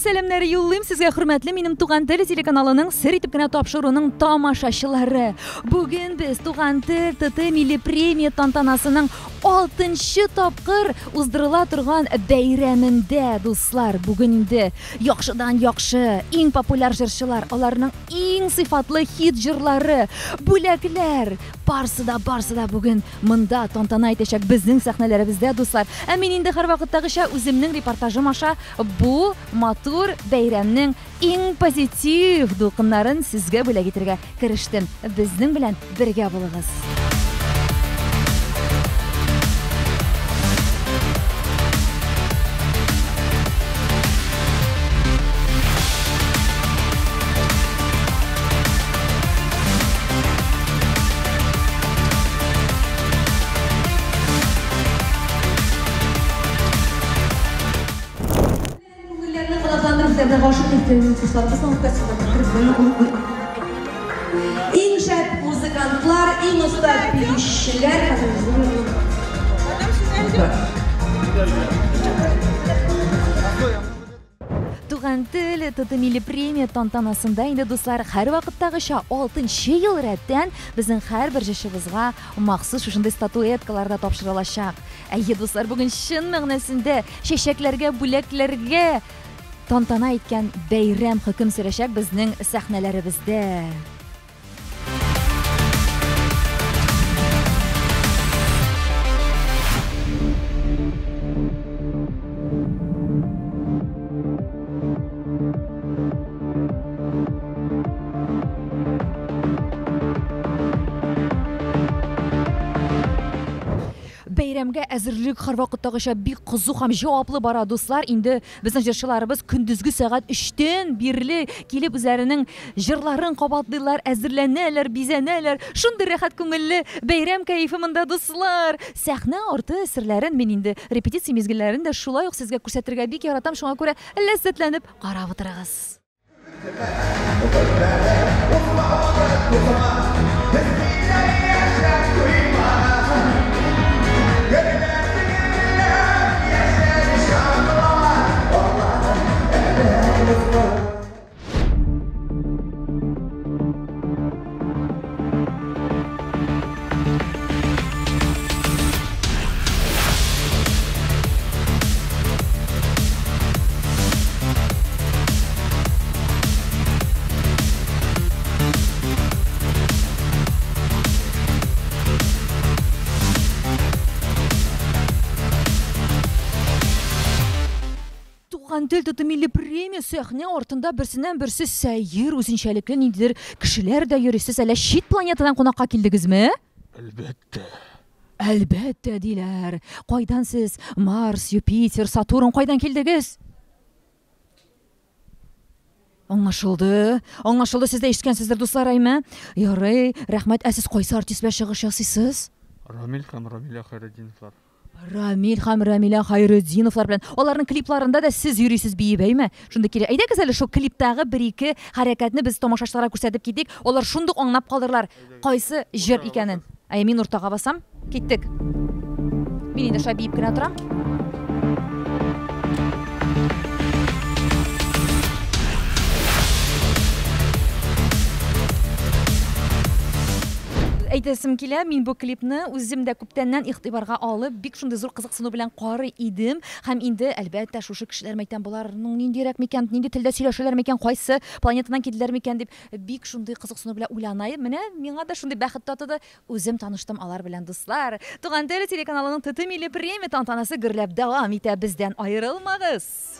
сәламнәре юллыйм сезгә, хөрмәтле минем Туган тел телеканалының сер итеп кенә тапшыруның тамашачылары. Бүген без Туган тел ТТ милли премия тантанасының 6 тапкыр уздырыла торган бәйрәмендә, дуслар. Бүген инде яхшыдан яхшы, иң популяр җырчылар, аларның иң сыйфатлы хит җырлары, бүләкләр, барсы да, барсы да бүген монда тантана итәчәк безнең сәхнәләребездә, дуслар. Ә мин инде һәрвакыттагыча үземнең репортажым аша бу матур бәйрәмнең иң позитив дулкыннарын сезгә бүләк итәргә керештем. Безнең белән бергә булыгыз. Күңелләрне канатландырып, үзләренә гашыйк иткән укучыларыбызның Иң шәп музыкантлар, иң оста биючеләр. Туган тел ТТ милли премия тантанасында инде, дуслар, һәрвакыттагыча 6 ел рәттән безнең һәрбер җырчыбызга махсус шушындый статуэткалар да тапшырылачак. Әйе, дуслар, бүген чын мәгънәсендә чәчәкләргә, бүләкләргә тантана иткән бәйрәм хөкем сөрәчәк безнең сәхнәләребездә. Бәйрәмгә әзерлек һәрвакыттагыча бик кызу һәм җаваплы бара, дуслар. Инде безнең җырчыларыбыз көндезге сәгать 3-тән бирле килеп үзләренең җырларын кабатлыйлар, әзерләнәләр, бизәнәләр. Шундый рәхәт күңелле бәйрәм кәефе монда, дуслар. Сәхнә арты серләрен мин инде репетиция мизгелләрен дә шулай ук сезгә күрсәтергә бик яратам, шуңа күрә ләззәтләнеп карап утырыгыз. Туган тел ТТ милли премия сәхнә артында берсеннән берсе сәер, үзенчәлекле ниндидер кешеләр дә йөри. Сез әллә чит планетадан кунакка килдегезме? Әлбәттә. Әлбәттә, диләр. Кайдан сез? Марс, Юпитер, Сатурн, кайдан килдегез? Аңлашылды. Аңлашылды, сез дә ишеткәнсездер, дуслар, әйме? Ярый, рәхмәт. Ә сез кайсы артист белән чыгыш ясыйсыз? Рамил һәм Рамилә Хайретдиновлар. Рамил һәм Рамилә Хайретдиновлар белән. Аларның клипларында да сез йөрисез биеп, әйме? Шундый килә. Әйдәгез әле шул клиптагы бер-ике хәрәкәтне без тамашачыларга күрсәтеп китик. Алар шундук аңлап калырлар, кайсы җыр икәнен. Әй, мин уртага басам. Киттек. Мин инде шулай биеп кенә торам. Әйтәсем килә, мин бу клипны үзем дә күптәннән игътибарга алып, бик шундый зур кызыксыну белән карый идем. Һәм инде, әлбәттә, шушы кешеләр мәйтәм, боларның ниндирәк микән, нинди телдә сөйләшәләр микән, кайсы планетадан килделәр микән дип, бик шундый кызыксыну белән уйланаем. Менә миңа да шундый бәхет татыды. Үзем таныштым алар белән, дуслар. Туган тел телеканалының ТТ милли премия тантанасы гөрләп дәвам итә. Бездән аерылмагыз.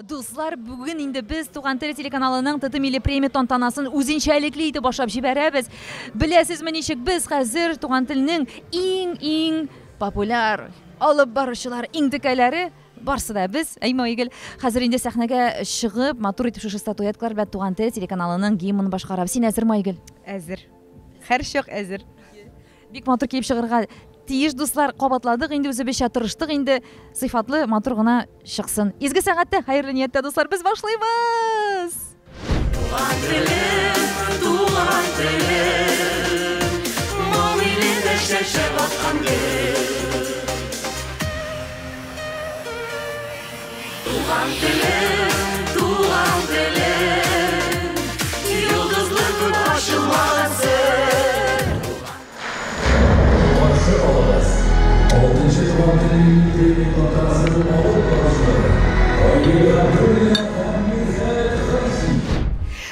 Дуслар, бүген инде без Туган тел телеканалының ТТ Милли премия тантанасын үзенчәлекле итеп башлап җибәрәбез. Беләсезме ничек без хәзер Туган телнең иң-иң популяр алып баручылар, иң текәләре барсы да без. Әйме, Айгөл, хәзер инде сәхнәгә чыгып, матур итеп шушы статуэткалар белән Туган тел телеканалының гимнын башкарабыз. Син әзерме, Айгөл? Әзер. Һәрчак әзер. Бик матур килеп чыгарга тиеш, дуслар. Кабатладык инде үзебезчә, тырыштык инде. Сыйфатлы, матур гына чыксын. Изге сәгатьтә, хәерле нияттә, дуслар, без башлыйбыз! Туган телем, туган телем, моң илендә чәчәк аткан гөл. Туган телем, туган телем, йолдызлы күк ачылмаган сер. Каршы алыгыз, алтынчы Туган тел милли премия тантанасының алып баручылары Айгөл Габдуллина һәм Мидхәт Гайсин.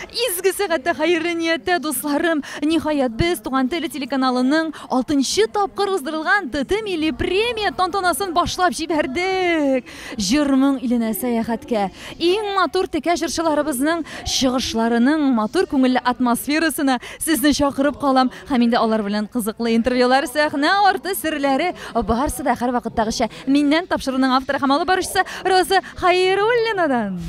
Изге сәгатьтә, хәерле нияттә, дусларым, ниһаять без Туган тел телеканалының алтынчы тапкыр уздырылган ТТ милли премия тантанасын башлап җибәрдек. Җыр-моң иленә сәяхәткә, иң матур текә җырчыларыбызның чыгышларының матур күңелле атмосферасына сезне чакырып калам. Һәм инде алар белән кызыклы интервьюлар, сәхнә арты серләре, барысы да һәрвакыттагыча миннән, тапшыруның авторы һәм алып баручысы Роза Хайруллинадан.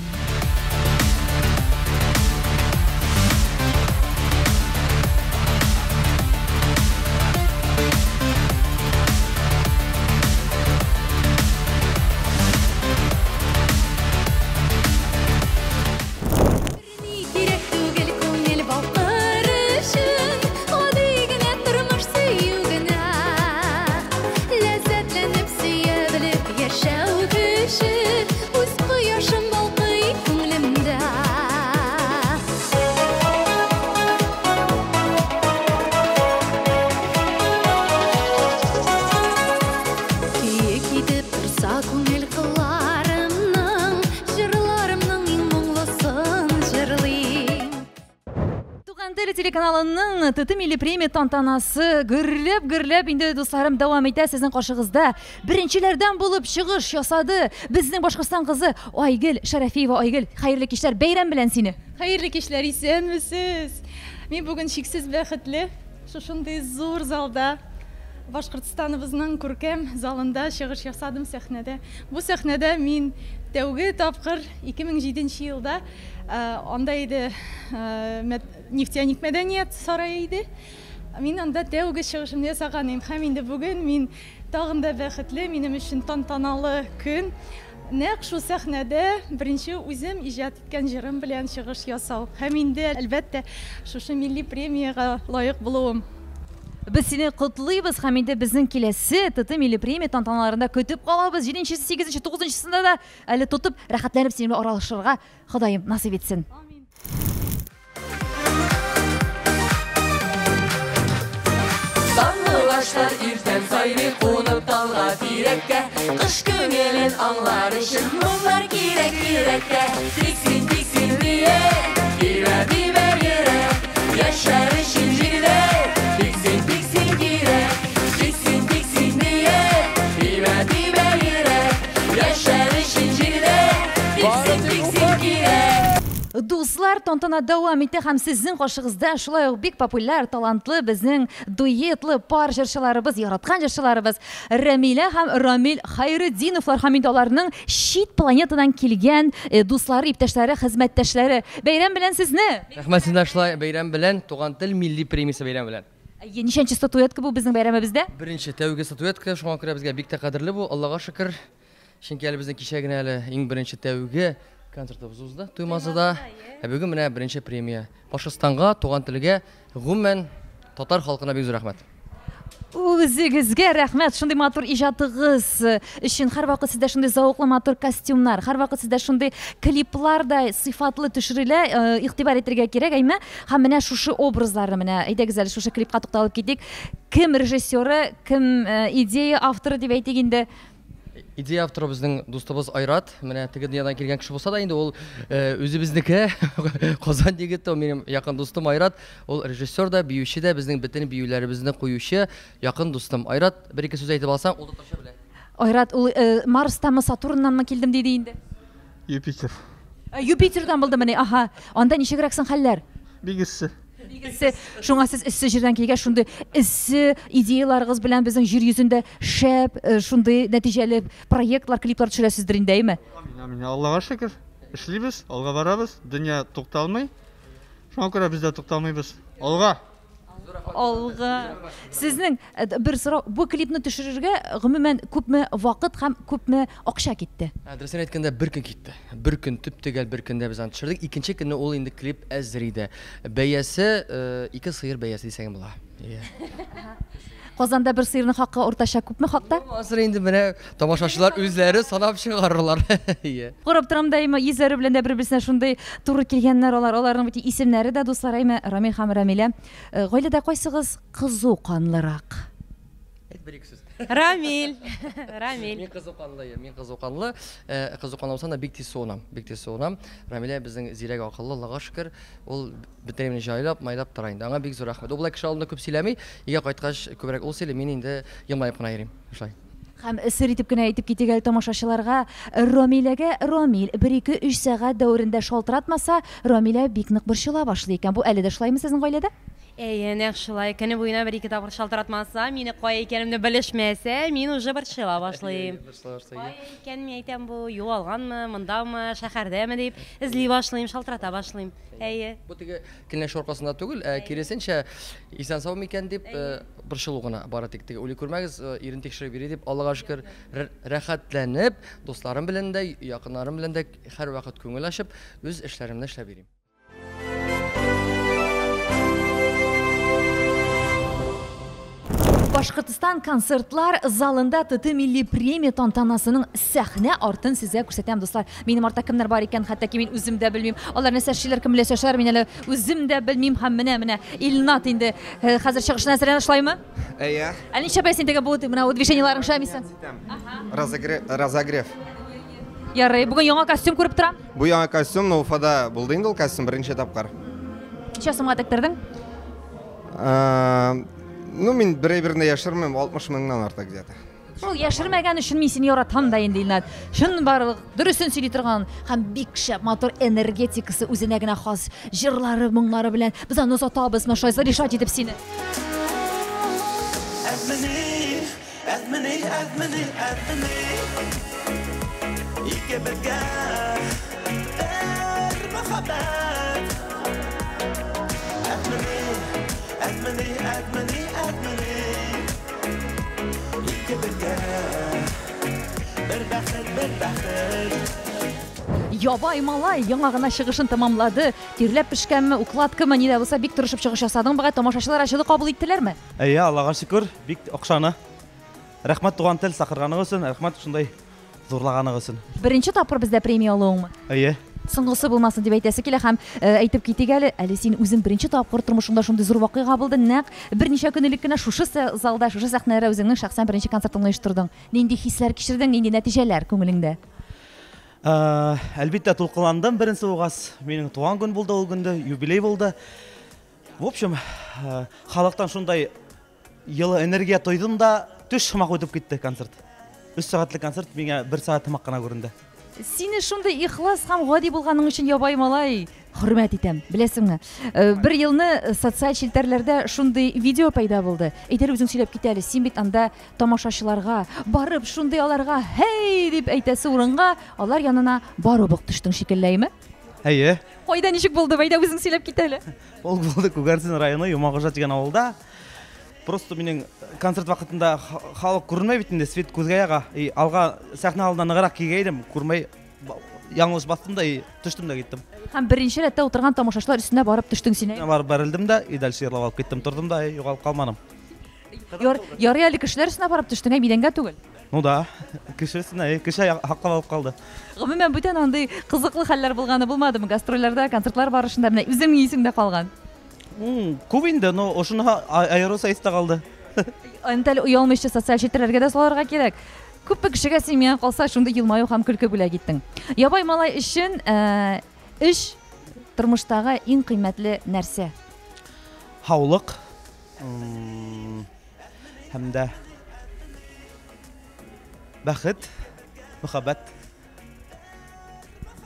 Ни кирәк түгел күңел балкыр өчен, гади генә тормыш сөю генә. Ләззәтләнеп сөя белеп яшәү көче, үз кояшым балкый күңелемдә. Көе китеп торса күңел кылларымның, җырларымның иң моңлысын җырлыйм. Туган тел телеканалының ТТ милли премия тантанасы гөрләп-гөрләп инде, дусларым, дәвам итә. Сезнең каршыгызда беренчеләрдән булып чыгыш ясады безнең Башкортстан кызы Айгөл Шәрәфиева. Айгөл, хәерле кичләр, бәйрәм белән сине. Хәерле кичләр, исәнмесез. Мин бүген чиксез бәхетле, шушындый зур залда, Башкортстаныбызның күркәм залында чыгыш ясадым сәхнәдә. Бу сәхнәдә мин тәүге тапкыр 2007 елда, анда иде Нефтяник мәдәният сарае иде. Мин анда тәүге чыгышымны ясаган идем. Һәм инде бүген мин тагын да бәхетле, минем өчен тантаналы көн. Нәкъ шул сәхнәдә беренче үзем иҗат иткән җырым белән чыгыш ясау. Һәм инде, әлбәттә, шушы милли премиягә лаек булуым. Без сине котлыйбыз һәм инде безнең киләсе ТТ милли премия тантаналарында көтеп калабыз. 7-нчесе, 8-нче, 9-нчысында да әле тотып, рәхәтләнеп синең белән аралашырга Ходаем насыйп итсен. Амин. Сандугачлар иртән сайрый кунып талга тирәккә, кыш күңелен аңлар өчен моңнар кирәк йөрәккә. Тик син, тик син дие, тибә, тибә йөрәк, яшәр өчен җирдә, тик син, тик син кирәк. Тик син, тик син дие, тибә, тибә йөрәк, яшәр өчен җирдә, тик син, тик син кирәк. Дуслар, тантана дәвам итә һәм сезнең каршыгызда шулай ук бик популяр, талантлы безнең дуэтлы пар җырчыларыбыз, яраткан җырчыларыбыз Рәмилә һәм Рамил Хайретдиновлар һәм инде аларның чит планетадан килгән дуслары, иптәшләре, хезмәттәшләре. Бәйрәм белән сезне! Рәхмәт сезне шулай бәйрәм белән, Туган тел милли премиясе бәйрәм белән. Әйе, ничәнче статуэтка бу безнең бәйрәмебездә? Беренче, тәүге статуэтка, шуңа күрә безгә бик тә кадерле бу, Аллага шөкер. Чөнки әле безнең кичә генә әле иң беренче тәүге концертыбыз узды Туймазыда. Ә бүген менә беренче премия. Башкортстанга, туган телгә, гомумән татар халкына бик зур рәхмәт. Үзегезгә рәхмәт, шундый матур иҗатыгыз өчен. Һәрвакыт сездә шундый зәвыклы матур костюмнар, һәрвакыт сездә шундый клиплар да сыйфатлы төшерелә, игътибар итәргә кирәк, әйме? Һәм менә шушы образларны, менә әйдәгез әле шушы клипка тукталып китик. Кем режиссеры, кем идея авторы дип әйтик инде? Идея авторы безнең дустыбыз Айрат. Менә теге дөньядан килгән кеше булса да инде ул үзебезнеке, Казан егете, ул минем якын дустым Айрат. Ул режиссер да, биюче дә, безнең бөтен биюләребезне куючы якын дустым. Айрат, бер-ике сүз әйтеп алсаң, ул татарча белә. Айрат, ул Марстамы, Сатурннанмы килдем диде инде? Юпитер. Ә, Юпитердан булдымыни? Аһа. Анда ничегрәк соң хәлләр? Бик эссе. Бик эссе. Шуңа сез эссе җирдән килгәч, шундый эссе идеяларыгыз белән безнең җир йөзендә шәп, э, шундый нәтиҗәле проектлар, клиплар төшерәсездер инде, әйме? Амин, амин. Аллага шөкер. Эшлибез, алга барабыз. Дөнья тукталмый. Шуңа күрә без дә тукталмыйбыз. Алга! Алга. Сезнең э, бер сорау, бу клипны төшерергә гомумән күпме вакыт һәм күпме акча китте? Ә, Дөресен әйткәндә, бер көн китте. Бер көн төп-төгәл бер көндә без аны төшердек. Икенче көнне ул инде клип әзер иде. Бәясе, э, ике сыер бәясе дисәң була. Иә. Казанда бер сыерның хакы уртача күпме хакта? Хәзер инде менә тамашачылар үзләре санап чыгарырлар. Иә. Карап торам да, әйме, йөзләре белән дә бер-берсенә шундый туры килгәннәр алар. Аларның бит исемнәре дә дуслар, әйме, Рамил һәм Рамилә. Э, гаиләдә кайсыгыз кызу канлырак? Әйт бер-ике сүз. Рамил. Рамил. Мин кызу канлы, мин кызу канлы. Э, кызу канлы булсам да бик тиз суынам, бик тиз суынам. Рамилә безнең зирәк акыллы, Аллага шөкер. Ул бөтен әйберне җайлап, майлап тора инде. Аңа бик зур рәхмәт. Ул болай кеше алдында күп сөйләми. Өйгә кайткач, күбрәк ул сөйли, мин инде елмаеп кына йөрим. Шулай. Һәм сер итеп кенә әйтеп китик әле тамашачыларга, Рамиләгә Рамил бер-ике-өч сәгать дәверендә шалтыратмаса, Рамилә бик нык борчыла башлый икән. Бу әле дә шулаймы сезнең гаиләдә? Әйе, нәкъ шулай. Көне буена бер-ике тапкыр шалтыратмаса, мине кая икәнемне белешмәсә, мин уже борчыла башлыйм. Кая икән, мин әйтәм, бу югалганмы, мондамы, шәһәрдәме дип эзли башлыйм, шалтырата башлыйм. Әйе. Бу теге көнләшү аркасында түгел, ә киресенчә, исән-сау микән дип борчылу гына бары тик. Теге уйлый күрмәгез, ирен тикшереп йөри дип, Аллага шөкер, рәхәтләнеп, дусларым белән дә, якыннарым белән дә һәрвакыт күңел ачып, үз эшләремне эшләп йөрим. Башкортстан концертлар залында ТТ милли премия тантанасының сәхнә артын сезгә күрсәтәм, дуслар. Минем артта кемнәр бар икән, хәтта ки мин үзем дә белмим. Алар нәрсә эшлиләр, кем белән сөйләшәләр, мин әле үзем дә белмим. Һәм менә, менә Илнат инде э, хәзер чыгышына әзерләнә шулаймы? Әйе. Ә ничә бәй син теге бу менә бу движениеларың эшләмисең? Разогрев. Разогрев. Ярый, бүген яңа костюм күреп торам. Бу яңа костюм, но Уфада булды инде ул костюм берничә тапкыр. Ничә сумга тектердең? Ну, мин бер әйберне яшермим, 60 меңнән артык где-то. Шул яшермәгән өчен мин сине яратам да инде, Илнат. Чынбарлык, дөресен сөйли торган һәм бик шәп матур энергетикасы үзенә генә хас җырлары, моңнары белән без аны озатабыз, менә шулай заряжать итеп сине. Әзмени, әзмени, әзмени Икебезгә бер мәхәббәт Әзмени, әзмени, әзмени, әзмени Икебезгә бер бәхет, бер бәхет Ябай малай яңа гына чыгышын тәмамлады. Тирләп пешкәнме, укладкамы, ни дә булса, бик тырышып чыгыш ясадың бугай. Тамашачылар җылы кабул иттеләрме? Әйе, Аллага шөкер, бик охшаны. Рәхмәт туган тел сакырганыгыз өчен, рәхмәт шундай зурлаганыгыз өчен. Беренче тапкыр бездә премия алуыңмы? Әйе. Соңгысы булмасын дип әйтәсе килә һәм э, әйтеп китик әле, әле син үзең беренче тапкыр тормышыңда шундый зур вакыйга булды, нәкъ берничә көн элек кенә шушы залда, шушы сәхнәдә үзеңнең шәхсән беренче концертыңны оештырдың. Нинди хисләр кичердең, нинди нәтиҗәләр күңелеңдә? Э, әлбәттә, тулкынландым беренче булгач. Минем туган көн булды ул көндә, юбилей булды. В общем, э, халыктан шундай Елы энергия тойдым да, төш сымак үтеп китте концерт. Өч сәгатьлек концерт миңа бер сәгать сымак кына күренде. Сине шундый ихлас һәм гади булганың өчен ябай малай хөрмәт итәм, беләсеңме? Э, бер елны э, социаль челтәрләрдә шундый видео пәйда булды. Әйдәр үзең сөйләп кит әле, син бит анда тамашачыларга барып шундый аларга һей дип әйтәсе урынга алар янына барып ук төштең шикелле, әйме? Әйе. Кайда ничек булды? Әйдә үзең сөйләп кит әле. Ул булды Күгәрсен районы Юмагыжа дигән авылда. Просто минең концерт вакытында халык күренмәй бит инде, свет күзгә яга. И алга сәхнә алдына ныграк кигәйдем, күрмәй яңлыш бастым да и төштем дә киттем. Һәм беренче рәттә утырган тамашачылар өстенә барып төштең син, әйе? Барып бәрелдем дә и дальше йырлап алып киттем. Тордым да и югалып калмадым. Яр, ярый әле кешеләр өстенә барып төштең, ә идәнгә түгел. Ну да, кеше өстенә, и кеше һаклап алып калды. Гомумән, бүтән андый кызыклы хәлләр булганы булмадымы гастрольләрдә, концертлар барышында менә үзеңнең исеңдә калган? Күп инде, но ошыны аеруча истә калды. Аны әле оялмыйча социаль челтәрләргә дә салырга кирәк. Күпме кешегә син миңа калса шундый елмаю һәм көлке бүләк иттең. Ябай малай өчен э, эш тормыштагы иң кыйммәтле нәрсә. Һаулык һәм дә бәхет, мәхәббәт.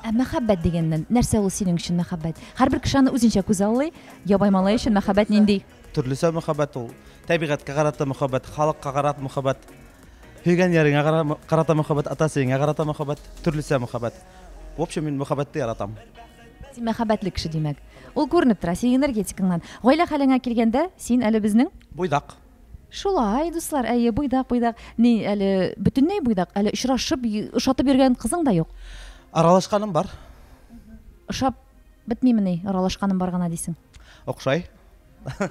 Ә мәхәббәт дигәннән, нәрсә ул синең өчен мәхәббәт? Һәрбер кеше аны үзенчә күзаллый. Ябай малай өчен мәхәббәт нинди? Төрлечә мәхәббәт ул. Табигатькә карата мәхәббәт, халыкка карата мәхәббәт, сөйгән ярыңа карата мәхәббәт, ата-әсәеңә карата мәхәббәт, төрлечә мәхәббәт. В общем, мин мәхәббәтне яратам. Син мәхәббәтле кеше, димәк. Ул күренеп тора, синең энергетикаңнан. Гаилә хәлеңә килгәндә, син әле безнең? Буйдак. Шулай, дуслар, әйе, буйдак, буйдак. Ни, әле бөтенләй буйдак, әле очрашып, ошатып йөргән кызың да юк. Аралашканым бар. Ошап бетмимени, аралашканым бар гына дисең? Охшай.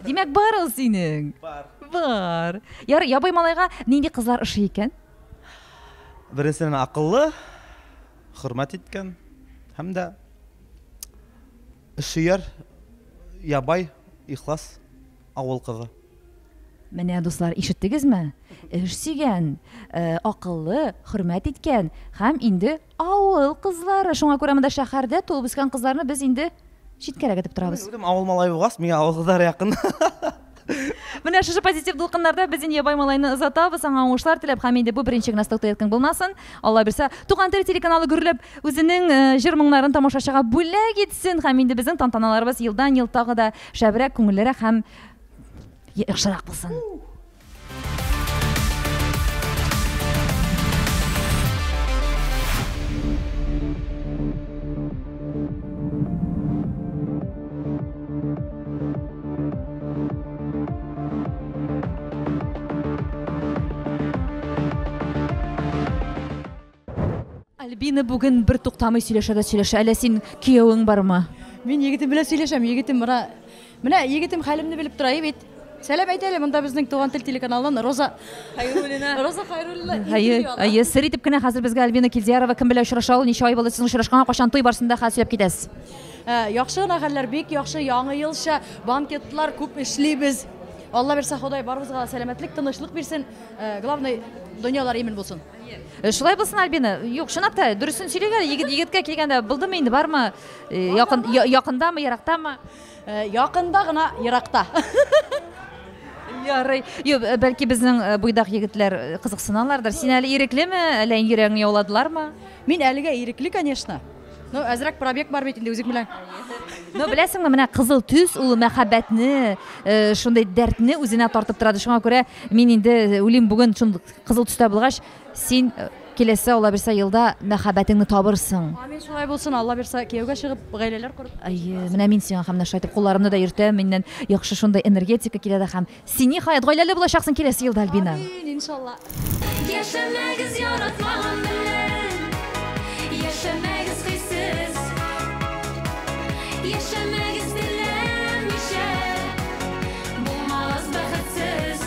Димәк, бар ул синең. Бар. Бар. Ярый, ябай малайга нинди кызлар ошый икән? Беренчедән, акыллы, хөрмәт иткән һәм дә сөяр, ябай, ихлас авыл кызы. Менә, дуслар, ишеттегезме? Эш сөйгән, э, акыллы, хөрмәт иткән һәм инде авыл кызлары. Шуңа күрә монда шәһәрдә туып үскән кызларны без инде читкәрәк этеп торабыз. Үзем авыл малае булгач, миңа авыл кызлары якын. Менә шушы позитив дулкыннарда без инде ябай малайны озатабыз, аңа уңышлар теләп һәм инде бу беренче генә статуэткаң булмасын. Алла бирсә, Туган тел телеканалы гөрләп үзенең э, җыр моңнарын тамашачыга бүләк итсен һәм инде безнең тантаналарыбыз елдан-ел тагы да шәбрәк, күңеллерәк һәм яхшырак булсын. Альбина бүген бер туктамый сөйләшә дә сөйләшә. Әллә син кияүең бармы? Мин егетем белән сөйләшәм. Егетем менә менә егетем хәлемне белеп тора бит. Сәлам әйт әле, монда безнең Туган тел телеканалыннан Роза Хайруллина. Роза Хайруллина. Әйе, әйе, сер итеп кенә хәзер безгә Альбина Килдиярова кем белән очраша ул, ничә ай булды сезнең очрашканга, кайчан туй барсын да хәзер сөйләп китәсез. Э, яхшы гына хәлләр, бик яхшы, яңа елча банкетлар күп эшлибез. Алла бирсә, Ходай барыбызга да сәламәтлек, тынычлык бирсен. Э, главный, дөньялар имин булсын. Э, шулай булсын, Альбина. Юк, чынлап та, дөресен сөйлик әле. Егет егеткә килгәндә булдымы инде, бармы? Э, якын якындамы, ерактамы? Э, якында гына, еракта. Ярый. Юк, бәлки безнең буйдак егетләр кызыксыналардыр. Син әле иреклеме, әллә йөрәгеңне яуладылармы? Мин әлегә ирекле, конечно. Ну, әзрәк пробег бар бит инде үзең белән. Ну, беләсеңме, менә кызыл төс ул мәхәббәтне, э, шундый дәртне үзенә тартып тора. Шуңа күрә мин инде уйлыйм, бүген шундый кызыл төстә булгач, син э, киләсе Алла бирсә елда мәхәббәтеңне табырсың. Амин, шулай булсын, Алла бирсә, кияүгә чыгып, гаиләләр корып. Әйе, менә мин сиңа һәм менә шулай итеп кулларымны да йөртәм, миннән яхшы шундый энергетика килә дә һәм син ниһаять гаиләле булачаксың киләсе елда, Альбина. Амин, иншалла. Яшәмәгез яратмаган белән, яшәмәгез хиссез, яшәмәгез теләмичә, булмагыз бәхетсез.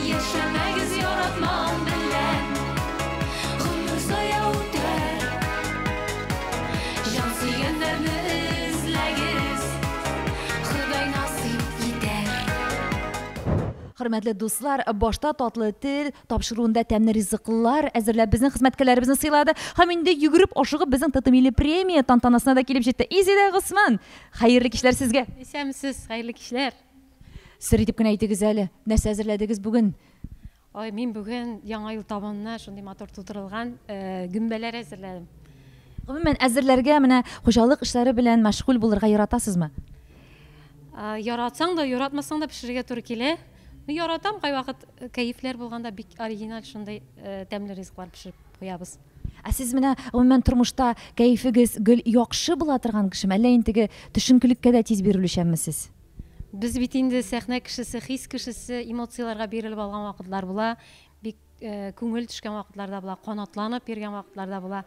Яшәмәгез яратмаган белән, гомер зая үтәр. Җан сөйгәннәрне эзләгез, Ходай насыйп итәр. Хөрмәтле дуслар, башта татлы тел тапшыруында тәмле ризыклар әзерләп безнең хезмәткәрләребезне сыйлады һәм инде йөгереп ашыгып безнең ТТ милли премия тантанасына да килеп җитте. Изидә Госман, хәерле кичләр сезгә. Исәнмесез, хәерле кичләр. Сер итеп кенә әйтегез әле, нәрсә әзерләдегез бүген? Ай, мин бүген Яңа ел табынына шундый матур тутырылган э, гөмбәләр әзерләдем. Гомумән, әзерләргә менә хуҗалык эшләре белән мәшгуль булырга яратасызмы? Э, яратсаң да, яратмасаң да пешерергә туры килә. Ну, яратам, кайвакыт э, кәефләр булганда бик оригиналь шундый э, тәмле ризыклар пешереп куябыз. Ә сез менә гомумән тормышта кәефегез гел яхшы була торган кешеме, әллә инде теге төшенкелеккә дә тиз бирелүчәнме сез? Без бит инде сәхнә кешесе, хис кешесе, эмоцияләргә бирелеп алган вакытлар була, бик э, күңел төшкән вакытлар да була, канатланып йөргән вакытлар да була.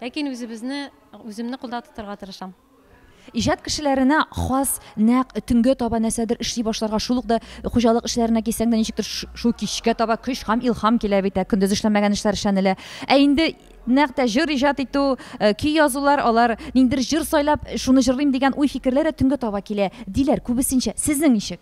Ләкин үзебезне, үземне кулда тотарга тырышам. Иҗат кешеләренә хас нәкъ төнгә таба нәрсәдер эшли башларга, шул ук да хуҗалык эшләренә килсәң дә ничектер шул кичкә таба көч һәм илһам килә бит, ә көндез эшләнмәгән эшләр эшләнелә. Ә инде нәкъ тә җыр иҗат итү, э, көй язулар, алар ниндидер җыр сайлап, шуны җырлыйм дигән уй-фикерләр дә төнгә таба килә, диләр күбесенчә. Сезнең ничек?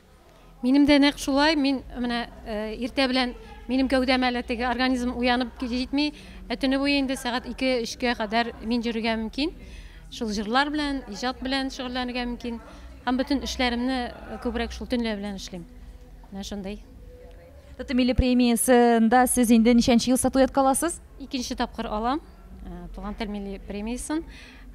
Минем дә нәкъ шулай, мин менә э, иртә белән минем гәүдәм әле теге организм уянып җитми, ә төне буе инде сәгать 2-3-кә кадәр мин йөрергә мөмкин. Шул җырлар белән, иҗат белән шөгыльләнергә мөмкин. Һәм бөтен эшләремне э, күбрәк шул төнлә белән эшлим. Менә шундый. ТТ милли премиясендә сез инде ничәнче ел статуэтка аласыз? Икенче тапкыр алам. Туган тел милли премиясен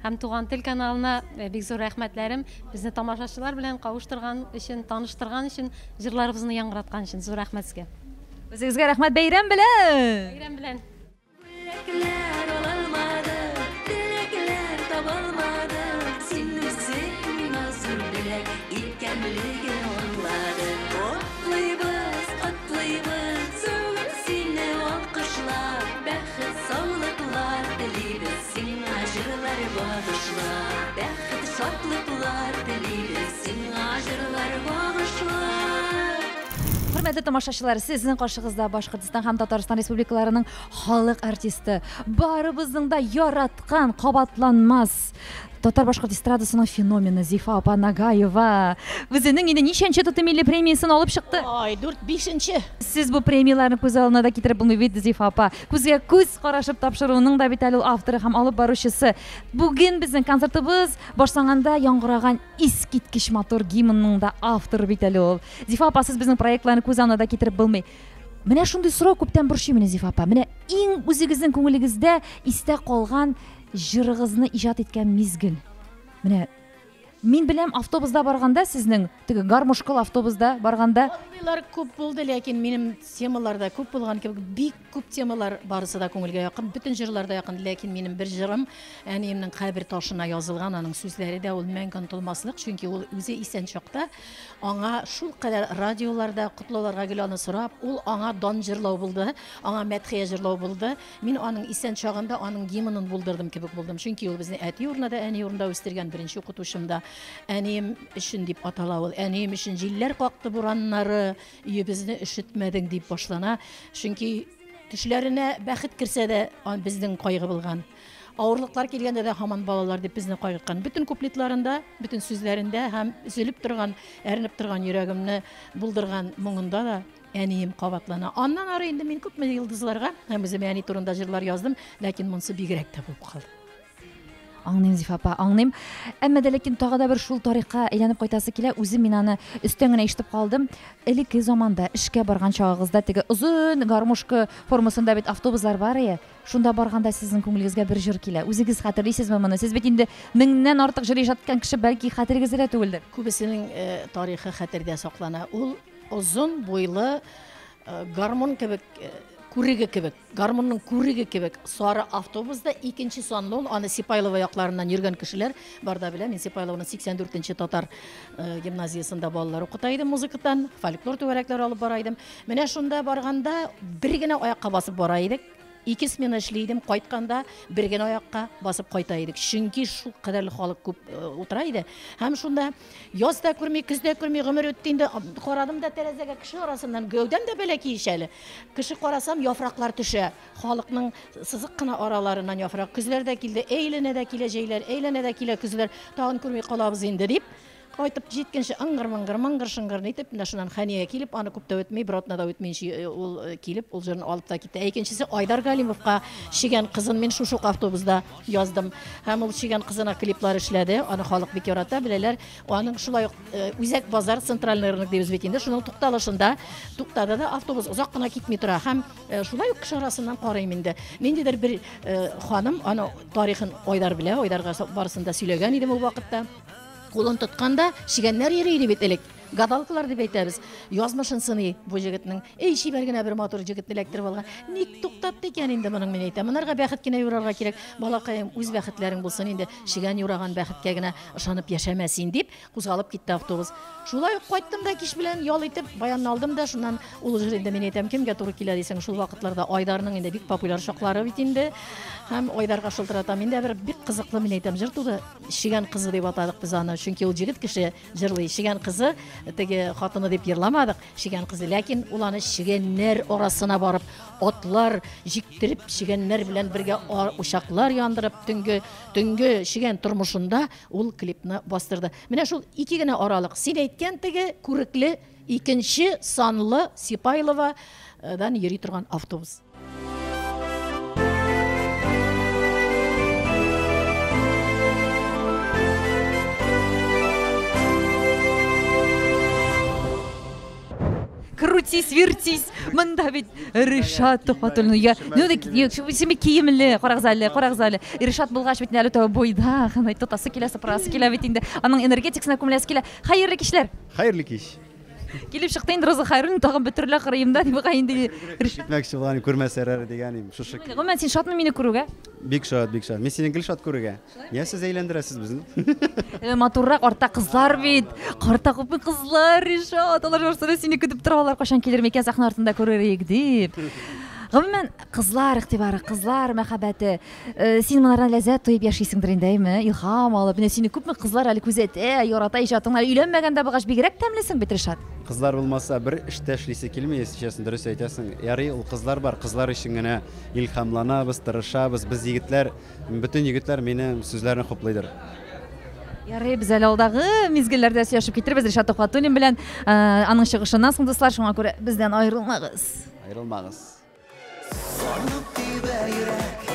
һәм Туган тел каналына бик зур рәхмәтләрем. Безне тамашачылар белән кавыштырган өчен, таныштырган өчен, җырларыбызны яңгыраткан өчен зур рәхмәт сезгә. Үзегезгә рәхмәт, бәйрәм белән! Бәйрәм белән! Бүләкләр алалмадым, теләкләр табалмадым. Син үзең миңа зур бүләк икәнлеген аңладым. Котлыйбыз, котлыйбыз, бүген сине алкышлап, бәхет, саулыклар телибез сиңа җырлар багышлап. Бәхет, шатлыклар телибез сиңа җырлар багышлап. Хөрмәтле тамашачылар, сезнең каршыгызда Башкортстан һәм Татарстан республикаларының халык артисты, барыбызның да яраткан, кабатланмас татар-башкорт эстрадасының феномены Зифа апа Нагаева. Үзенең инде ничәнче ТТ милли премиясен алып чыкты? Ай, дүрт, бишенче. Сез бу премияләрне күз алдына да китереп булмый бит, Зифа апа. Күзгә күз карашып тапшыруның да бит әле ул авторы һәм алып баручысы. Бүген безнең концертыбыз башланганда яңгыраган искиткеч матур гимнның да авторы бит әле ул. Зифа апа, сез безнең проектларны күз алдына да китереп булмый. Менә шундый сорау күптән борчый мине, Зифа апа. Менә иң үзегезнең күңелегездә истә калган җырыгызны иҗат иткән мизгел. Менә мин беләм, автобуста барганда сезнең, теге гармошкалы автобуста барганда. Андыйлар күп булды, ләкин минем темалар да күп булган кебек, бик күп темалар барысы да күңелгә якын, бөтен җырлар да якын, ләкин минем бер җырым әниемнең кабер ташына язылган, аның сүзләре дә ул мәңге онытылмаслык, чөнки ул үзе исән чакта аңа шул кадәр радиоларда котлауларга гел аны сорап, ул аңа дан җырлау булды, аңа мәдхия җырлау булды. Мин аның исән чагында аның гимнын булдырдым кебек булдым, чөнки ул безне әти урынында да, әни урынында үстергән беренче укытучым да. Әнием өчен дип атала ул. Әнием өчен җилләр какты бураннары, өебезне өшетмәдең дип башлана. Чөнки төшләренә бәхет керсә дә, безнең кайгы булган. Авырлыклар килгәндә дә һаман балалар дип безне кайгырткан. Бөтен куплетларында, бөтен сүзләрендә һәм өзелеп торган, әрнеп торган йөрәгемне булдырган моңында да әнием кабатлана. Аннан ары инде мин күпме йолдызларга һәм үземә әни турында җырлар яздым, ләкин монысы бигрәк тә булып калды. Аңлыйм, Зифа апа, аңлыйм. Әмма дә ләкин тагы да бер шул тарихка әйләнеп кайтасы килә. Үзем мин аны өстән генә ишетеп калдым. Элекке заманда эшкә барган чагыгызда теге озын гармошка формасында бит автобуслар бар ие. Шунда барганда сезнең күңелегезгә бер җыр килә. Үзегез хәтерлисезме моны? Сез бит инде меңнән артык җыр иҗат иткән кеше, бәлки хәтерегездә дә түгелдер. Күбесенең тарихы хәтердә саклана. Ул озын буйлы гармун кебек, күреге кебек, гармунның күреге кебек сары автобуста икенче санлы ул, аны Сипайлова якларыннан йөргән кешеләр бар да белә. Мин Сипайлованың 84-нче татар гимназиясендә балалар укыта идем музыкадан, фольклор түгәрәкләре алып бара идем. Менә шунда барганда бер генә аякка басып бара идек. Ике смена эшли идем, кайтканда бер генә аякка басып кайта идек. Чөнки шул кадәрле халык күп утыра иде. Һәм шунда яз да күрми, көз дә күрми, гомер үтте инде. Карадым да тәрәзәгә кеше арасыннан, гәүдәм дә бәләкәй ич әле. Кеше карасам, яфраклар төшә. Халыкның сызык кына араларыннан яфрак. Көзләр дә килде, әйләнә дә килә җәйләр, әйләнә дә килә көзләр. Тагын күрми калабыз инде дип. Кайтып җиткәнче ыңгыр-мыңгыр, мыңгыр-шыңгыр итеп, менә шуннан Хәния килеп, аны күп тә үтми, бер атна да үтмәенчә ул килеп, ул җырны алып та китте. Ә икенчесе Айдар Галимовка Чегән кызын мин шушы ук автобуста яздым. Һәм ул Чегән кызына клиплар эшләде, аны халык бик ярата, беләләр. Аның шулай ук Үзәк базар, центральный рынок дибез бит инде, шуның тукталышында туктады да автобус озак кына китми тора. Һәм шулай ук кеше арасыннан карыйм инде. Ниндидер бер ханым, аны тарихын Айдар белә, Айдарга барысын да сөйләгән идем ул вакытта. Кулын тотканда чегәннәр йөри иде бит элек. Гадалкалар дип әйтәбез. Язмышын сыный бу җегетнең. Эй, чибәр генә бер матур җегетне эләктереп алган. Ник туктатты икән инде моның, мин әйтәм. Монарга бәхет кенә юрарга кирәк. Балакаем, үз бәхетләрең булсын инде. Чегән юраган бәхеткә генә ышанып яшәмә син дип, кузгалып китте автобус. Шулай ук кайттым да кич белән ял итеп, баянны алдым да, шуннан ул җыр инде мин әйтәм, кемгә туры килә дисең, шул вакытларда Айдарның инде бик популяр чаклары бит инде. Һәм Айдарга шылтыратам. Инде бер бик кызыклы, мин әйтәм, җыр туды. Чегән кызы дип атадык без аны, чөнки ул җегет кеше җырлый. Чегән кызы, теге хатыны дип йырламадык, чегән кызы, ләкин ул аны чегәннәр арасына барып, атлар җиктереп, чегәннәр белән бергә учаклар яндырып, төнге, төнге чегән тормышында ул клипны бастырды. Менә шул ике генә аралык. Син әйткән теге күрекле икенче санлы Сипайловадан йөри торган автобус. Крутись, вертись. Монда бит Ришат Төхвәтуллин. Я, ну, син бит киемле, карагыз әле, карагыз әле. Ришат булгач бит әле тәү буйда, гына тотасы килә, сыпырасы килә бит инде. Аның энергетикасына күмеләсе килә. Хәерле кичләр. Хәерле кич. Килеп чыкты инде Роза Хайруллина тагын бөтерелә кырыемда дип бугай инде. Китмәкче булган күрмәсәләр дигән идем. Шушы. Гомумән, син шатмы мине күрүгә? Бик шат, бик шат. Мин сине гел шат күрүгә. Нигә сез әйләндерәсез безне? Э, матуррак артта кызлар бит. Карта күпме кызлар, Ришат. Алар барысы да сине көтеп торалар, кайчан килер микән сәхнә артында күрер идек дип. Гомумән, кызлар игътибары, кызлар мәхәббәте. Э, син монардан ләззәт тоеп яшисеңдер инде, әйме? Илһам алып, менә сине күпме кызлар әле күзәтә, ярата иҗатыңны. Әле өйләнмәгән дә булгач, бигрәк тәмлесең бит, Ришат. Кызлар булмаса, бер эш тә эшлисе килми, если честно, дөрес әйтәсең. Ярый, ул кызлар бар, кызлар өчен генә илһамланабыз, тырышабыз. Без егетләр, бөтен егетләр минем сүзләрне хуплыйдыр. Ярый, без әле алдагы мизгелләрдә сөйләшеп китербез Ришат Төхвәтуллин белән. Э, аның чыгышыннан соң, дуслар, шуңа күрә бездән аерылмагыз. Аерылмагыз. Сарылып тибә йөрәк,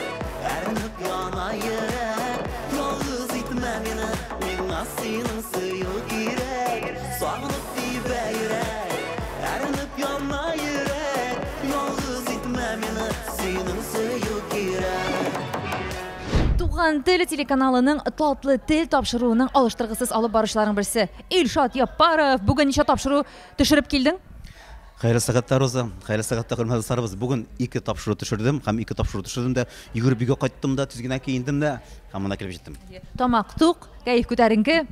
әрнеп яна йөрәк. Ялгыз итмә мине, миңа синең сөю кирәк. Сагынып тибә йөрәк, әрнеп яна йөрәк. Ялгыз итмә мине, синең сөю кирәк. Туган тел телеканалының Татлы тел тапшыруының алыштыргысыз алып баручыларының берсе Илшат Яппаров. Бүген ничә тапшыру төшереп килдең? Хәерле сәгатьтә, Роза. Хәерле сәгатьтә, хөрмәтле дусларыбыз. Бүген ике тапшыру төшердем һәм ике тапшыру төшердем дә, йөгереп өйгә кайттым да, тиз генә киендем дә һәм монда килеп җиттем. Тамак тук, кәеф күтәренке.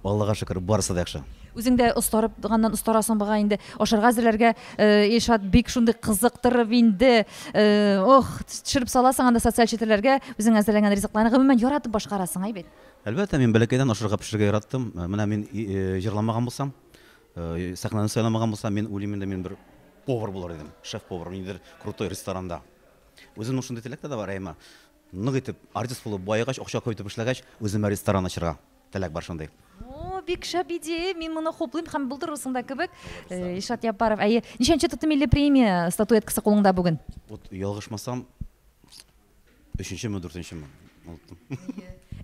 Аллага шөкер, барысы да яхшы. Үзең дә остарып ганнан остарасың бугай инде. Ашарга әзерләргә э, Илшат бик шундый кызыктырып инде. Э, ох, төшереп саласың анда социаль челтәрләргә үзең әзерләгән ризыкларны гомумән яратып башкарасың, әй бит. Әлбәттә, мин бәләкәйдән ашарга пешерергә яраттым. Э, менә мин э, җырламаган булсам, э, сәхнәне сайламаган булсам, мин уйлыйм инде, мин бер повар булыр идем, шеф-повар, ниндидер крутой ресторанда. Үземнең шундый теләк тә бар, әмма нык итеп артист булып баегач, акча күп итеп эшләгәч, үземә ресторан ачырга теләк бар шундый. О, бик шәп идея, мин моны хуплыйм һәм булдырырсың да кебек. Э, Илшат Яппаров, әйе, ничәнче ТТ милли премия статуэткасы кулыңда бүген? Вот ялгышмасам, өченчеме, дүртенчеме, оныттым.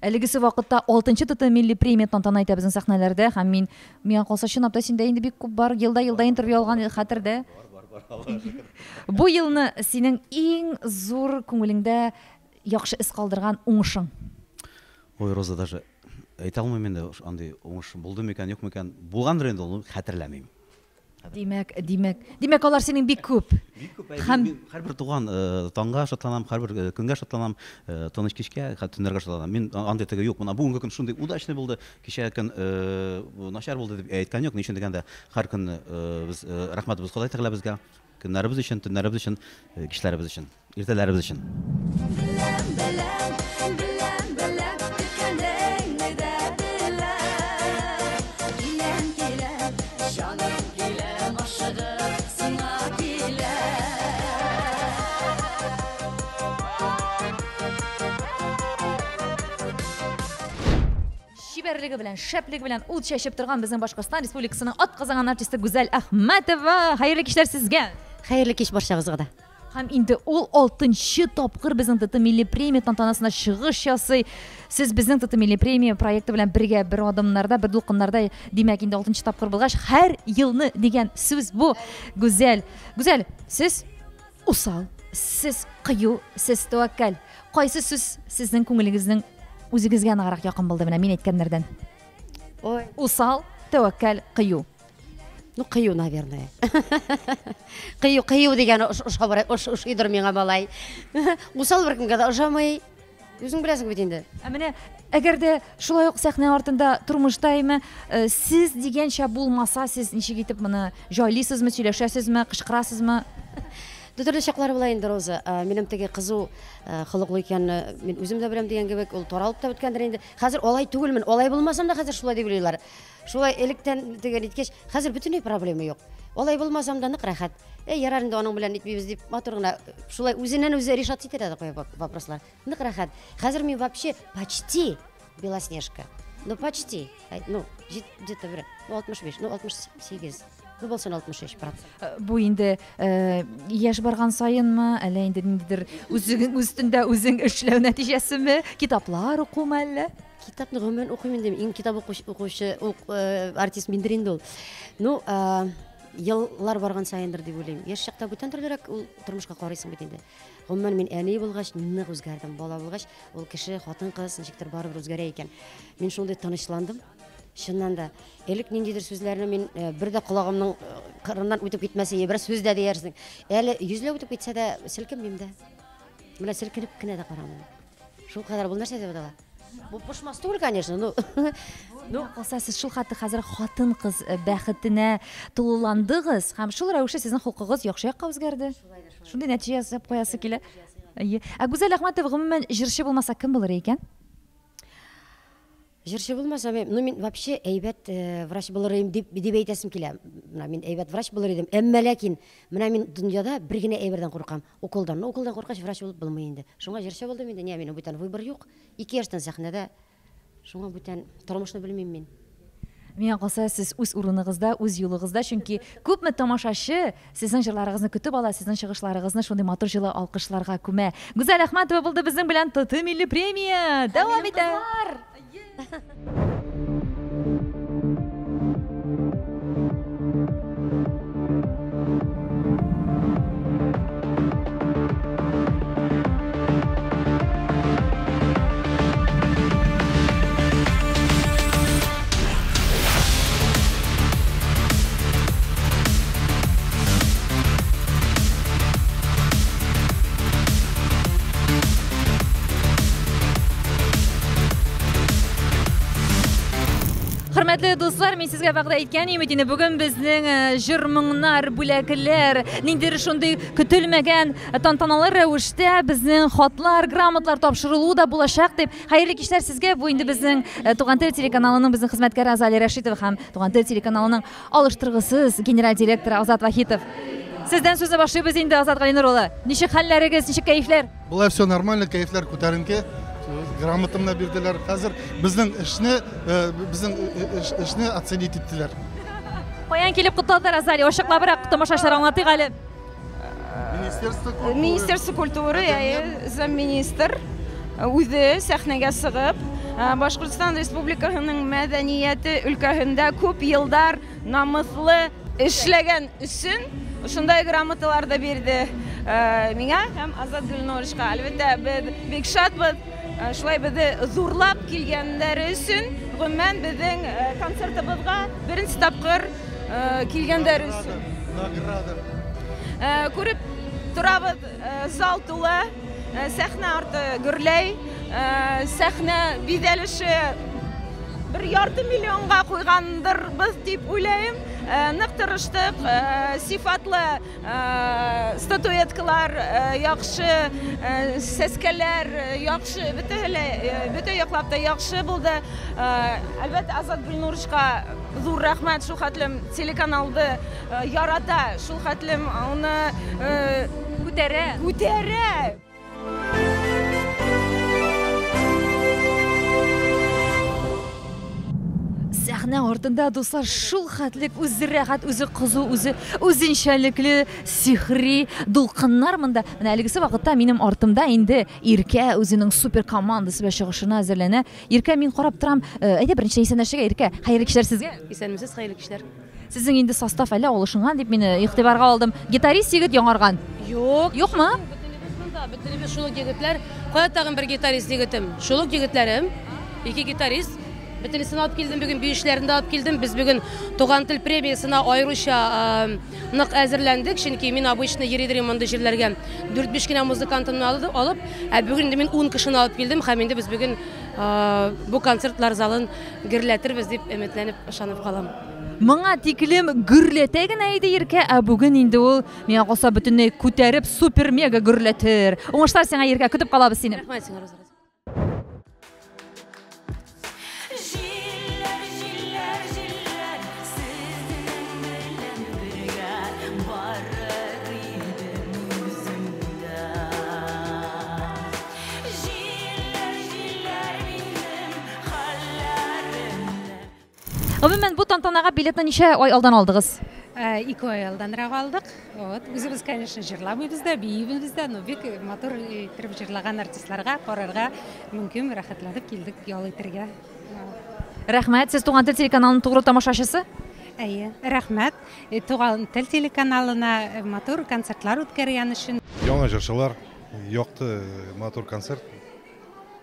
Әлегесе вакытта алтынчы ТТ милли премия тантана итә безнең сәхнәләрдә һәм мин миңа калса чынлап та синдә инде бик күп бар, елда-елда интервью алган хәтердә. Бу елны синең иң зур күңелеңдә яхшы эз калдырган уңышың. Ой, Роза, даже әйтә алмыйм инде, андый уңыш булды микән, юк микән. Булгандыр инде ул, хәтерләмим. Димәк, димәк, димәк алар синең бик күп. Бик күп. Һәм һәрбер туган э, таңга шатланам, һәрбер э, көнгә шатланам, э, тыныч кичкә, төннәргә шатланам. Мин андый теге юк, менә бүгенге көн шундый удачный булды, кичәге көн начар булды дип әйткән юк. Ни өчен дигәндә, һәр көнне без рәхмәтебез Ходай Тәгалә безгә, көннәребез өчен, төннәребез өчен, кичләребез өчен, иртәләребез өчен. Беләм, беләм, беләм, беләм, көткәнеңне дә беләм. Киләм, киләм, җаным киләм, ашыгып сиңа киләм. Чибәрлеге белән, шәплеге белән ут чәчеп торган безнең Башкортстан Республикасының атказанган артисты Гүзәл Әхмәтова. Хәерле кичләр сезгә. Хәерле кич барчагызга да. Һәм инде ул алтынчы тапкыр безнең ТТ милли премия тантанасында чыгыш ясый. Сез безнең ТТ милли премия проекты белән бергә бер адымнарда, бер дулкыннарда, димәк, инде алтынчы тапкыр булгач, һәр елны дигән сүз бу. Гүзәл, Гүзәл, сез усал, сез кыю, сез тәвәккәл. Кайсы сүз сезнең күңелегезнең үзегезгә ныграк якын булды менә мин әйткәннәрдән? Ой. Усал, тәвәккәл, кыю. Ну, кыю, наверное. Кыю, кыю дигән ошыйдыр миңа малай. Усал беркемгә дә ошамый. Үзең беләсең бит инде. Ә менә әгәр дә шулай ук сәхнә артында тормышта әйме, э, сез дигәнчә булмаса, сез ничек итеп моны җайлыйсызмы, сөйләшәсезме, кычкырасызмы? Төрле чаклар була инде, Роза. Э, Минем теге кызу э, холыклы икәнне мин үзем дә беләм дигән кебек, ул таралып та беткәндер инде. Хәзер алай түгелмен, алай булмасам да хәзер шулай дип уйлыйлар. Шулай электән теге ниткәч, хәзер бөтенләй проблема юк. Алай булмасам да нык рәхәт. Әй, ярар инде аның белән нитмибез дип матур гына шулай үзеннән үзе решать итә дә куя вопрослар. Нык рәхәт. Хәзер мин вообще почти Белоснежка. Ну, почти. Ну, где-то бер, ну, 65, ну, 68. Ну, булсын 63 процент. Э, Бу инде э, яшь барган саенмы, әллә инде ниндидер үзең өстендә үзең эшләү нәтиҗәсеме, китаплар укумы әллә? Китапны гомумән укыйм инде. Иң китап укучы, артист миндер инде ул. Ну, Еллар барган саендыр дип уйлыйм. Яшь чакта бүтән төрлерәк ул тормышка карыйсың бит инде. Гомумән, мин әни булгач, нык үзгәрдем. Бала булгач, ул кеше, хатын-кыз ничектер барыбер үзгәрә икән. Мин шундый тынычландым. Чыннан да, элек ниндидер сүзләрне мин э, бер дә колагымның э, кырыннан үтеп китмәсе, бер сүз дә диярсең. Әле йөзләп үтеп китсә дә селкенмим дә. Менә селкенеп кенә дә карамыйм. Шул кадәр бу нәрсә дип атала? Бу пошмас түгел, конечно, ну. Ну, калса, сез шул хәтле хәзер хатын-кыз э, бәхетенә тулыландыгыз һәм шул рәвешле сезнең холкыгыз яхшы якка үзгәрде. Шундый нәтиҗә ясап куясы килә. Әйе. Ә Гүзәл Әхмәтова гомумән җырчы булмаса кем булыр икән? Җырчы булмасам, ну мин вообще әйбәт э, врач булыр идем дип, дип әйтәсем килә. Менә мин әйбәт врач булыр идем. Әмма ләкин менә мин дөньяда бер генә әйбердән куркам. Уколдан. Ну, уколдан куркач, врач булып булмый инде. Шуңа җырчы булдым инде. Нигә минем бүтән выбор юк. Ике яшьтән сәхнәдә. Шуңа бүтән тормышны белмим мин. Миңа калса, сез үз урыныгызда, үз юлыгызда, чөнки күпме тамашачы сезнең җырларыгызны көтеп ала, сезнең чыгышларыгызны шундый матур җылы алкышларга күмә. Гүзәл Әхмәтова булды безнең белән ТТ милли премия дәвам итә. Хөрмәтле дуслар, мин сезгә вәгъдә иткән идем бит инде, бүген безнең э, җыр моңнар, бүләкләр, ниндидер шундый көтелмәгән э, тантаналы рәвештә безнең хатлар, грамотлар тапшырылу да булачак дип. Хәерле кичләр сезгә. Бу инде безнең э, Туган тел телеканалының безнең хезмәткәре Азалия Рәшитова һәм Туган тел телеканалының алыштыргысыз генераль директоры Азат Вахитов. Сездән сүзне башлыйбыз инде, Азат Галинур улы. Ничек хәлләрегез, ничек кәефләр? Болай все нормально, кәефләр күтәренке. Грамотамны бирделәр. Хәзер безнең эшне, э, безнең э, эшне оценить иттеләр. Каян килеп котладылар, Азалия? Ачыклабрак тамашачылар аңлатыйк әле. Министерство культуры. Министерство культуры, әйе, замминистр үзе сәхнәгә чыгып, Башкортстан Республикасының мәдәнияте өлкәһендә күп елдар намыслы эшләгән өчен шундай грамоталар да бирде миңа һәм Азат Гөлнуровичка. Әлбәттә, без бик шатбыз. Шулай безне зурлап килгәннәре өчен, гомумән безнең концертыбызга беренче тапкыр килгәннәре өчен. Награда. Күреп торабыз, зал тулы, сәхнә арты гөрләй, сәхнә бизәлеше бер ярты миллионга куйгандырбыз дип уйлыйм. Нык тырыштык, сифатлы статуэткалар, яхшы сәскәләр, яхшы, бөтә яклап та яхшы булды. Әлбәттә, Азат Гөлнурышка зур рәхмәт, шул хәтлем телеканалды ярата, шул хәтлем аны күтәрә. Күтәрә. Сәхнә артында, дуслар, шул хәтлек үзе рәхәт, үзе кызу, үзе үзенчәлекле сихри дулкыннар монда. Менә әлегесе вакытта минем артымда инде Иркә үзенең супер командасы белән чыгышына әзерләнә. Иркә, мин карап торам. Э, әйдә беренче исәнләшергә, Иркә. Хәерле кичләр сезгә. Исәнмесез, хәерле кичләр. Сезнең инде состав әллә алышынган дип мине игътибарга алдым. Гитарист егет яңарган. Юк. Юкмы? Бөтенебез монда, бөтенебез шул ук егетләр. Кая тагын бер гитарист егетем? Шул ук егетләрем. Ике гитарист. Бөтенесен алып килдем бүген, биючеләрен дә алып килдем. Без бүген Туган тел премиясенә аеруча нык әзерләндек, чөнки мин обычно йөри идем мондый җирләргә. Дүрт-биш кенә музыкантымны алып, ә бүген инде мин 10 кешене алып килдем һәм инде без бүген бу концертлар залын гөрләтербез дип өметләнеп, ышанып калам. Моңа тиклем гөрләтә генә иде Иркә, ә бүген инде ул, миңа калса, бөтенләй күтәреп, супер-мега гөрләтер. Уңышлар сиңа, Иркә, көтеп калабыз сине. Рәхмәт сиңа, Роза. Җилләр, җилләр, җилләр, сезнең белән бергә барыр идем үзем дә. Җилләр, җилләр, минем хәлләремне. Гомумән, бу тантанага билетны ничә ай алдан алдыгыз? Ике ай алданрак алдык. Вот. Үзебез, конечно, җырламыйбыз да, биимибез дә, но бик матур иттереп җырлаган артистларга карарга мөмкин, рәхәтләнеп килдек ял итәргә. Рәхмәт. Сез Туган тел телеканалының тугры тамашачысы? Әйе, рәхмәт. Туган тел телеканалына матур концертлар үткәргән өчен. Яңа җырчылар, якты, матур концерт.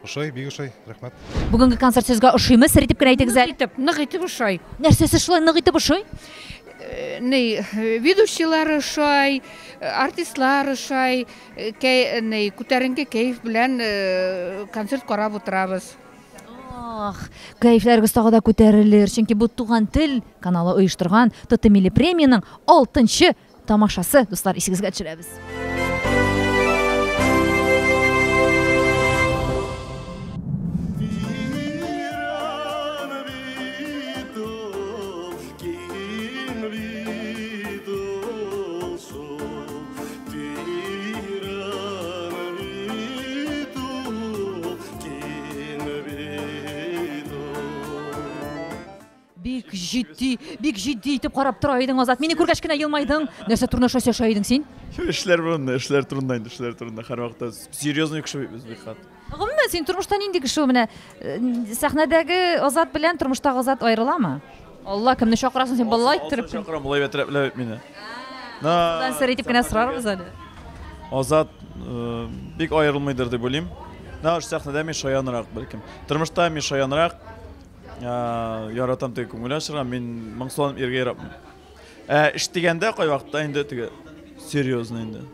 Ошый, бик ошый, рәхмәт. Бүгенге концерт сезгә ошыймы? Сер итеп кенә әйтегез әле. Нык итеп, нык итеп ошый. Нәрсәсе шулай нык итеп ошый? Ни, ведущийлар ошый, артистлар ошый, ни, күтәренке кәеф белән концерт карап утырабыз. Ах, кәефләрегез тагы да күтәрелер, чөнки бу Туган тел каналы оештырган ТТ милли премиянең алтынчы тамашасы, дуслар, исегезгә төшерәбез. Бик җитди, бик җитди итеп карап тора идең, Азат. Мине күргәч кенә елмайдың. Нәрсә турында шулай сөйләшә идең син? Эшләр турында, эшләр турында инде, эшләр турында һәрвакытта серьезный кеше бит без бик кат. Гомумән, син тормышта нинди кеше ул менә? Сәхнәдәге Азат белән тормыштагы Азат аерыламы? Алла, кемне чакырасың син болай иттереп? Чакырам, болай бәтрәпләп мине. Сездән сер итеп кенә сорарбыз әле. Азат бик аерылмыйдыр дип уйлыйм. Менә сәхнәдә мин шаянрак бәлкем. Тормышта мин шаянрак. Яратам теге күңел ачырга, мин моңсуланып йөрергә яратмыйм. Ә эш дигәндә кайвакытта инде теге серьезно инде.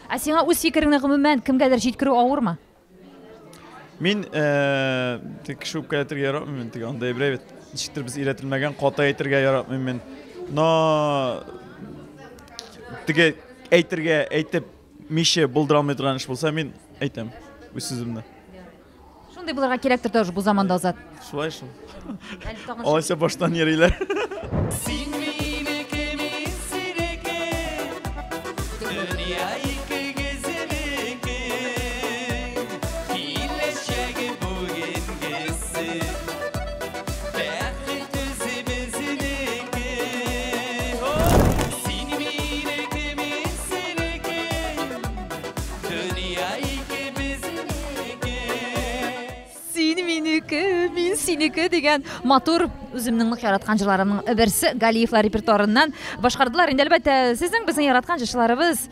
Ә сиңа үз фикереңне гомумән кемгәдер җиткерү авырмы? Мин теге кеше үпкәләтергә яратмыйм мин, теге андай берәй бит. Ничектер без өйрәтелмәгән, каты әйтергә яратмыйм мин. Но теге әйтергә, әйтеп миче булдыра алмый торган эш булса, мин әйтәм үз сүземне. Шундый булырга кирәктер тоже бу заманда, Азат. Шулай шул. Алайса баштан йөриләр. Син минеке, мин синеке, дөнья икегезнеке. Киләчәге бүгенгесе, бәхет үзебезнеке. Син минеке, мин синеке, дөнья икебезнеке. Син минеке, мин синеке дигән матур үземнең нык яраткан җырларымның берсе Галиевлар репертуарыннан башкардылар. Инде әлбәттә, сезнең безнең яраткан җырчыларыбыз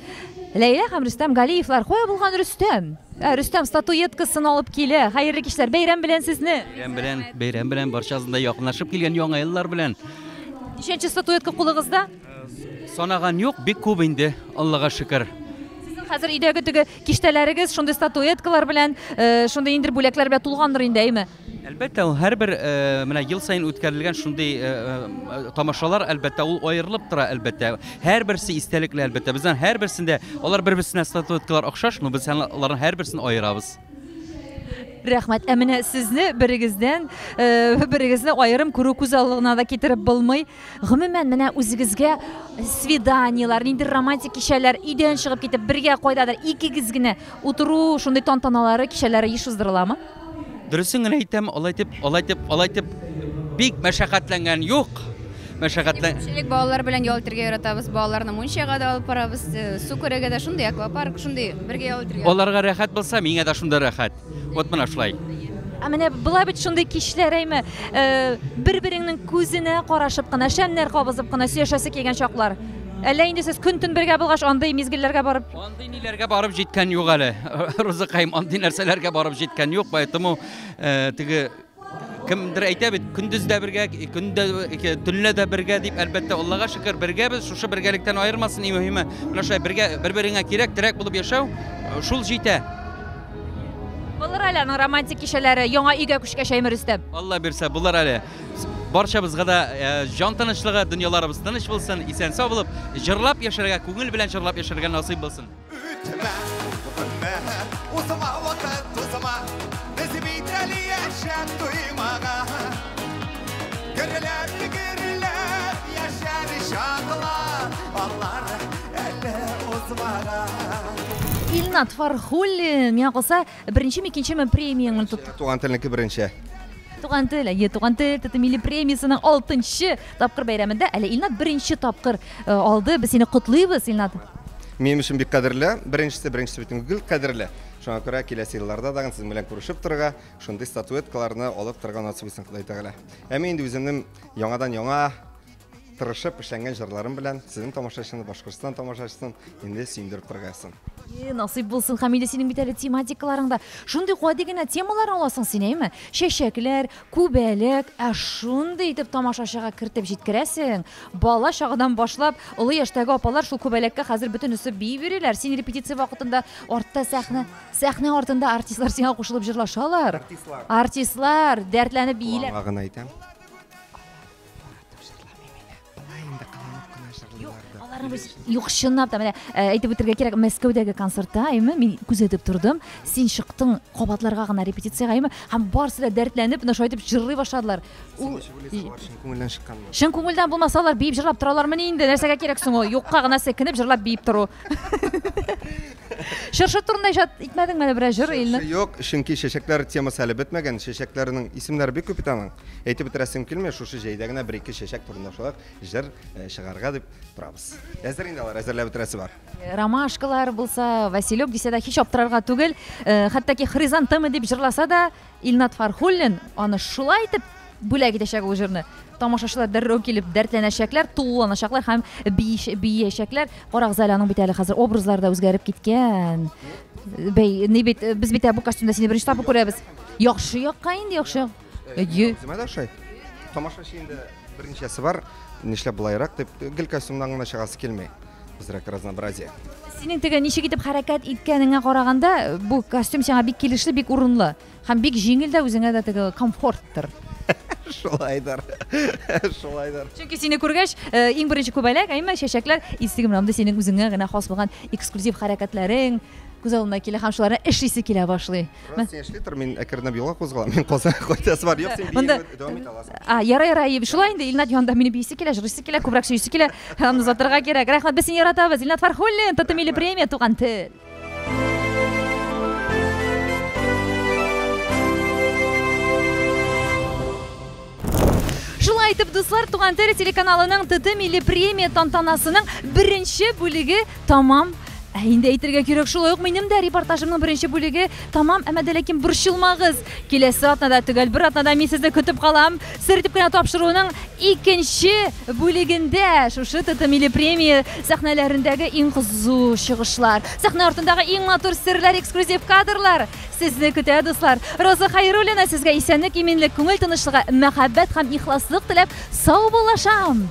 Ләйлә һәм Рөстәм Галиевлар. Кая булган Рөстәм? Ә, Рөстәм статуэткасын алып килә. Хәерле кичләр, бәйрәм белән сезне. Бәйрәм белән, бәйрәм белән барчасын да якынлашып килгән яңа еллар белән. Ничәнче статуэтка кулыгызда? Санаган юк, бик күп инде, Аллага шөкер. Сезнең хәзер өйдәге теге киштәләрегез шундый статуэткалар белән, шундый ниндидер бүләкләр белән тулгандыр инде, әйме? Әлбәттә, ул һәрбер менә ел саен үткәрелгән шундый тамашалар, әлбәттә, ул аерылып тора, әлбәттә. Һәрберсе истәлекле, әлбәттә. Безнең һәрберсендә алар бер-берсенә статуэткалар охшаш, но без аларның һәрберсен аерабыз. Рәхмәт. Ә менә сезне берегездән, берегезне аерым күрү күз алдына да китереп булмый. Гомумән, менә үзегезгә свиданиелар, ниндидер романтик кичәләр, өйдән чыгып китеп, бергә кайдадыр икегез генә утыру, шундый тантаналары, кичәләре еш уздырыламы? Дөресен генә әйтәм, алай итеп, алай итеп, алай итеп бик мәшәкатьләнгән юк. Мәшәкатьлән... Күпчелек балалар белән ял итәргә яратабыз. Балаларны мунчага да алып барабыз, су күрергә дә, шундый аквапарк, шундый бергә ял итәргә. Аларга рәхәт булса, миңа да шунда рәхәт. Вот менә шулай. Ә менә болай бит шундый кичләр, әйме, бер-береңнең күзенә карашып кына, шәмнәр кабызып кына сөйләшәсе килгән чаклар. Әллә инде сез көн-төн бергә булгач, андый мизгелләргә барып... Андый ниләргә барып җиткән юк әле. Розыкаем, андый нәрсәләргә барып җиткән юк, поэтому теге кемдер әйтә бит, көндез дә бергә, көндә, төнлә дә бергә дип, әлбәттә, Аллага шөкер, бергә без, шушы бергәлектән аермасын, иң мөһиме. Менә шулай бергә, бер-береңә кирәк, терәк булып яшәү, шул җитә. Булыр әле аның романтик кичәләре, яңа өйгә күчкәч, әйме, Рөстәм? Алла бирсә, булыр әле. Барчабызга да җан тынычлыгы, дөньяларыбыз тыныч булсын, исән-сау булып, җырлап яшәргә, күңел белән җырлап яшәргә насыйп булсын. Үтмә, үтмә, узма вакыт узма, без бит әле яшәп туймаган. Гөрләп, гөрләп яшәр чаклар, алар әле узмаган. Илнат Фархуллин, миңа калса, беренчеме, икенчеме премияңне тотты? Туган телнеке беренче. Туган тел, әйе, Туган тел ТТ милли премиясенең 6нчы тапкыр бәйрәмендә әле Илнат беренче тапкыр алды. Без сине котлыйбыз, Илнат. Минем өчен бик кадерле. Беренчесе, беренчесе бит гел кадерле. Шуңа күрә киләсе елларда тагын сезнең белән күрешеп торырга, шундый статуэткаларны алып торырга насыйп итсен Ходай Тәгалә. Ә мин инде үземнең яңадан яңа тырышып эшләнгән җырларым белән сезнең тамашачыны, Башкортстан тамашачысын инде сөендереп торырга язсын. Е, насыйп булсын. Һәм инде синең бит әле тематикаларың да шундый гади генә темалар аласың син, әйме? Чәчәкләр, күбәләк, ә шундый итеп тамашачыга кертеп җиткерәсең. Бала чагыдан башлап, олы яшьтәге апалар шул күбәләккә хәзер бөтенесе бии йөриләр. Син репетиция вакытында артта сәхнә, сәхнә артында артистлар сиңа кушылып җырлашалар. Артистлар. Артистлар дәртләнеп бииләр. Колагыңа гына әйтәм. Аларны без юк чынлап та менә э, әйтеп үтергә кирәк Мәскәүдәге концертта әйме мин күзәтеп тордым. Син чыктың кабатларга гына репетициягә әйме һәм барысы да дәртләнеп менә шулай итеп җырлый башладылар. Син ничек уйлыйсың, алар чын күңелдән чыкканмы? Чын күңелдән булмаса алар биеп җырлап торалармыни инде? Нәрсәгә кирәк соң ул? Юкка гына селкенеп җырлап биеп тору. Чыршы турында иҗат итмәдеңме әле берәр җыр, Илнар? Юк, чөнки чәчәкләр темасы әле бетмәгән. Чәчәкләрнең исемнәре бик күп бит аның. Әйтеп бетерәсем килми, шушы җәйдә генә бер-ике чәчәк турында шулай ук җыр э, чыгарга дип торабыз. Әзер инде алар, әзерләп бетерәсе бар. Ромашкалар булса, Василек дисә дә һич аптырарга түгел. Э, хәтта ки хризантема дип җырласа да, Илнат Фархуллин аны шулай итеп бүләк итәчәк ул җырны. Тамашачылар дәррәү килеп дәртләнәчәкләр, тулыланачаклар һәм биешәчәкләр. Карагыз әле, аның бит әле хәзер образлары да үзгәреп киткән. Бәй, ни бит, без бит бу костюмда сине беренче тапкыр күрәбез. Яхшы якка инде, яхшы. Әйе. Үземә дә ошый. Тамашачы инде берничәсе бар, нишләп болайрак дип, гел костюмнан гына чыгасы килми. Азрак разнообразие. Синең теге ничек итеп хәрәкәт иткәнеңә караганда, бу костюм сиңа бик килешле, бик урынлы. Һәм бик җиңел дә үзеңә дә теге комфорттыр. Шулайдыр. Шулайдыр. Чөнки сине күргәч, э, иң беренче күбәләк, әйме, чәчәкләр, истеге менә монда синең үзеңә генә хас булган эксклюзив хәрәкәтләрең күз алдына килә һәм шуларны эшлисе килә башлый. Раз син эшли тор, мин әкренләп юлга кузгалам. Мин Казанга кайтасы бар. Юк, син Монда биюне дәвам итә аласың. А, ярай, ярай, шулай инде Илнат янында мине биисе килә, җырлыйсы килә, күбрәк сөйсе килә. Һәм озатырга кирәк. Рәхмәт, без сине яратабыз. Илнат Фархуллин, ТТ Милли премия, Туган тел. Шулай итеп, дуслар, Туган тел телеканалының ТТ Милли премия тантанасының беренче бүлеге тамам. Ә инде әйтергә кирәк, шулай ук минем дә репортажымның беренче бүлеге тамам, әмма дә ләкин борчылмагыз. Киләсе атнада, төгәл бер атнада мин сезне көтеп калам. Сер итеп кенә тапшыруның икенче бүлегендә шушы ТТ Милли премия сәхнәләрендәге иң кызу чыгышлар, сәхнә артындагы иң матур серләр, эксклюзив кадрлар сезне көтә, дуслар. Роза Хайруллина сезгә исәнлек, иминлек, күңел тынычлыгы, мәхәббәт һәм ихласлык теләп саубуллашам.